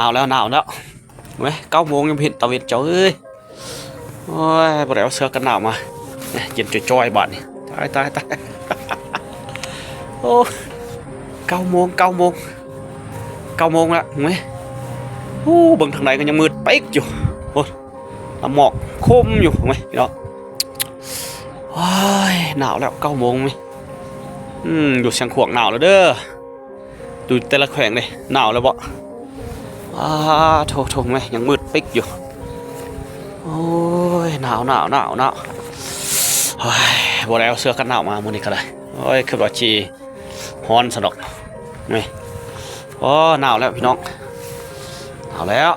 ໜາວແລ້ວ ໜາວແລ້ວ ເວີຍ ເກົ້າໂມງຍັງບໍ່ເຫັນຕາເວັນເຈົ້າເອີຍ. ໂອ້ຍ ບໍ່ໄດ້ເອົາເສື້ອກັນໜາວມາ ເຢັນຈ່ອຍໆ ບາດນີ້. ຕາຍ ຕາຍ ຕາຍ ໂອ້ ເກົ້າໂມງ ເກົ້າໂມງ ເກົ້າໂມງແລ້ວເວີຍ. ໂອ້ ເບິ່ງທາງໃດກໍຍັງມືດປິກຢູ່. ໂອ້ ນ້ຳໝອກຄົມຢູ່ເວີຍເນາະ. ໂອ້ຍ ໜາວແລ້ວ ເກົ້າໂມງເວີຍ. ອືມ ຢູ່ຊຽງຂວາງໜາວແລ້ວເດີ. ຢູ່ແຕ່ລະແຂວງເດ້ ໜາວແລ້ວບໍ? ອ້າໂທ້ໆ ເວີຍ ຍັງມືດປິກຢູ່. ໂອ້ຍ ໜາວ ໜາວ ໜາວ ໜາວ. ໂອ້ຍ ບໍ່ໄດ້ເອົາເສື້ອກັນໜາວມາມື້ນີ້ກໍໄດ້. ໂອ້ຍ ຄິດວ່າຊິຮ້ອນຊັ້ນດອກ. ນີ້ ໂອ້ ໜາວແລ້ວພີ່ນ້ອງ ໜາວແລ້ວ.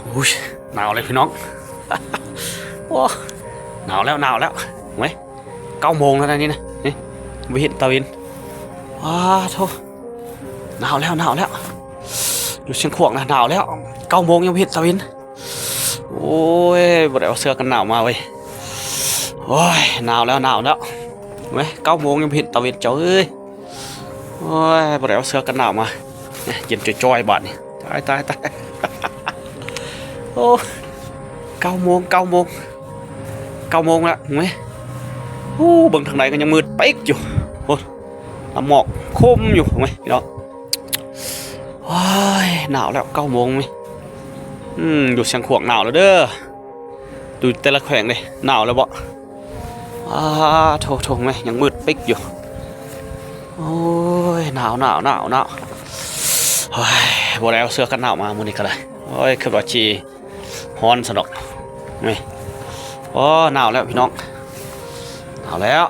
ໂອ້ຍ ໜາວເລີຍພີ່ນ້ອງ. ໂອ້ ໜາວແລ້ວ ໜາວແລ້ວ ເວີຍ. ເກົ້າໂມງແລ້ວນະນີ້ນະ ນີ້ ບໍ່ເຫັນຕາເວັນ. ອ້າໂທ້ ໜາວແລ້ວ ໜາວແລ້ວ. ຢູ່ຊຽງຂວາງນະ ໜາວແລ້ວ ເກົ້າໂມງຍັງບໍ່ເຫັນຕາເວັນ. ໂອ້ຍ ບໍ່ໄດ້ເອົາເສື້ອກັນໜາວມາເວີຍ. ໂອ້ຍ ໜາວແລ້ວ ໜາວແລ້ວ ເວີຍ. ເກົ້າໂມງຍັງບໍ່ເຫັນຕາເວັນເຈົ້າເອີຍ. ໂອ້ຍ ບໍ່ໄດ້ເອົາເສື້ອກັນໜາວມາ ເຢັນຈ່ອຍໆ ບາດນີ້. ຕາຍ ຕາຍ ຕາຍ ໂອ້ ເກົ້າໂມງ ເກົ້າໂມງ ເກົ້າໂມງແລ້ວເວີຍ. ໂອ້ ເບິ່ງທາງໃດກໍຍັງມືດປິກຢູ່. ໂອ້ ນ້ຳໝອກຄົມຢູ່ເວີຍເນາະ. ໂອ້ຍ ໜາວແລ້ວ ເກົ້າໂມງເວີຍ. ອືມ ຢູ່ຊຽງຂວາງໜາວແລ້ວເດີ. ຢູ່ແຕ່ລະແຂວງເດ້ ໜາວແລ້ວບໍ? ອ້າໂທ້ໆ ເວີຍ ຍັງມືດປິກຢູ່. ໂອ້ຍ ໜາວ ໜາວ ໜາວ ໜາວ. ໂອ້ຍ ບໍ່ໄດ້ເອົາເສື້ອກັນໜາວມາມື້ນີ້ກໍໄດ້. ໂອ້ຍ ຄິດວ່າຊິຮ້ອນຊັ້ນດອກ. ນີ້ ໂອ້ ໜາວແລ້ວພີ່ນ້ອງ ໜາວແລ້ວ.